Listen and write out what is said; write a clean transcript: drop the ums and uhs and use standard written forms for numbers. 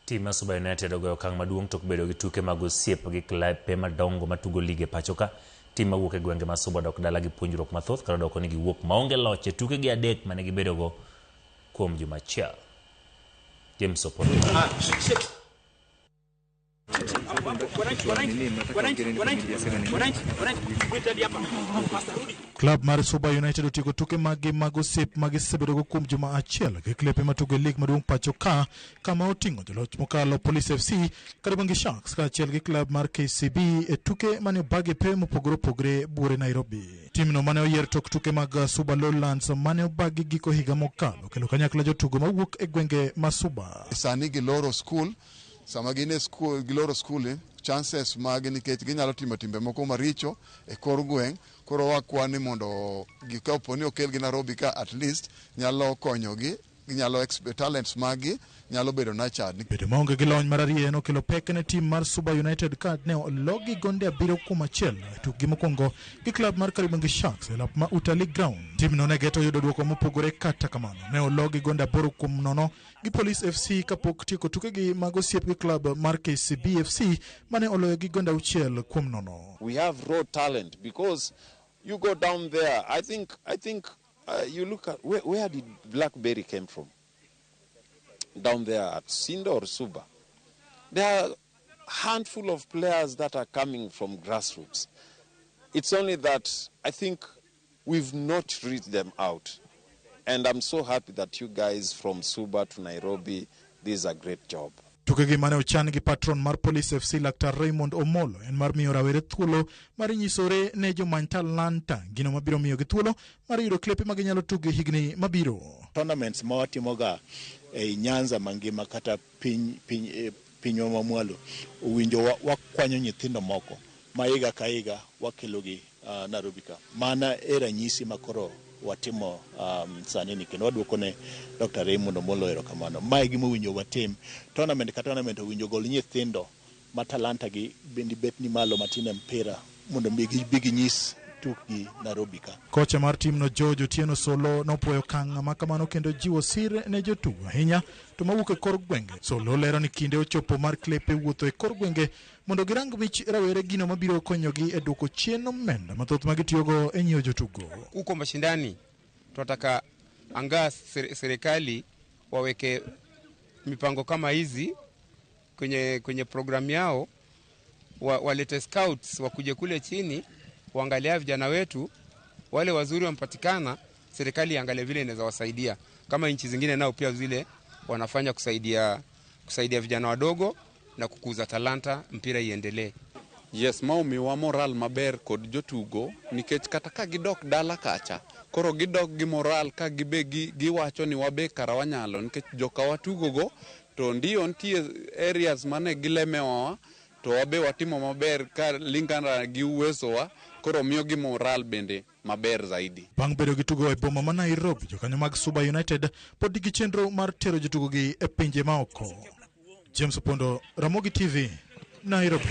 Tim mar Suba United ogoyo okang' maduong' tok bedo gi tuke mag osiep gi klepe madongo matugo lig e pacho ka. Tim mawuok e gwenge ma Suba dok dala gi puonjruok mathoth kata doko ni giwuok maonge loch e tukegi adek mane gibedogo kuom juma achiel. James Opondo. Klab mar Suba United otieko tuke maggi mag osiep ma gisebedogo kuom juma achiel gi klepe matugo e lig maduong' pacho ka kama oting'o joloch mokalo Police FC, Kariobangi Sharks kaachiel gi klab mar KCB e tuke mane obag e pewe mopogore opogore buore Nairobi. Timno mane oyier tok tuke mag Suba Lowlands mane obag gi giko higa mokalo kelo kanyakla jotugo mawuok e gwenge ma Suba. Sani giloro skul, sama gin e skul, giloro skul, chances mag nikech ginyalo timo timbe moko maricho e kor gweng', koro wakwa ni mondo kapo ni okelgi Nairobi ka at least nyalo konyogi, ginyalo talents maggi nyalo bedo nurtured. Bedo maonge gi lony mararieya nokelo pek ne tim mar Suba United ka ne ologi gonde 7-1 e tukgi mokwongo gi klab mar Kariobangi Sharks e lap ma Utalii Ground. Timno ne geto yudo duoko mopogore, kata kamano ne ologi gonde 8-0 gi Police FC kapok tieko tukegi mag osiep gi klab mar KCB FC mane oloyo gi gonde 6-0. We have raw talent because you go down there, I think you look at where did Blackberry came from? Down there at Sindo or Suba. There are a handful of players that are coming from grassroots. It's only that I think we've not reached them out. And I'm so happy that you guys from Suba to Nairobi, this is a great job. Tukegi mane ochan gi patron mar Police FC Laktar Raymond Omolo en mar miyo rawere thuolo mar nyisore ne jomany talanta, gino mabiro miyogi thuolo mar yudo klepe ma ginyalo tugo e higni mabiro. Tournaments ma watimoga ei Nyanza mangima kata pinywa mamwalo owinjo wakwanyo nyithindo moko ma higa ka higa wakelogi Nairobi ka. Mana e ranyisi ma koro watimo sani ni kendo waduoko ne Dr. Raymond Omolo erokamano. Mae gima owinjo watim. Tournament ka tournament owinjo gol nyithindo ma talanta gi bende bet ni malo matin e mpira mondo mi gibi ginyis tukgi Nairobi ka. Kocha mar timno George Otieno Solo nopuoyo okang' ma kamano kendo jiwo sir ne jotugo ahinya to mawuok e kor gwenge. Solo lero ni kinde ochopo mar klepe wuotho e kor gwenge mondo girang mich rawere gino mabiro konyogi e duoko chien omenda mathoth ma gitiyogo e nyiewo jotugo. Huko mashindani tunataka angaa serikali waweke mipango kama hizi kwenye programu yao, walete scouts wakuje kule chini waangalia vijana wetu wale wazuri wampatikana, serikali iangalie vile inaweza wasaidia kama nchi zingine nao pia zile wanafanya kusaidia vijana wadogo na kukuza talanta, mpira iendelee. Yes, ma omiwa moral maber kod jotugo nikech kata ka gidok dala kacha koro gidok gi moral ka gibe giwacho ni wabe kara wanyalo nikech joka watugogo to ndio nitie areas mane gilemewa to wabe watimo maber ka lingana gi uwezo wa, koro miyo gi moral bende maber zaidi. Bang' bedo gi tugo e boma ma Nairobi, jokanyo mag Suba United pod nigi chenro mar tero jotugogi e pinje maoko. James Opondo, Ramogi TV, Nairobi.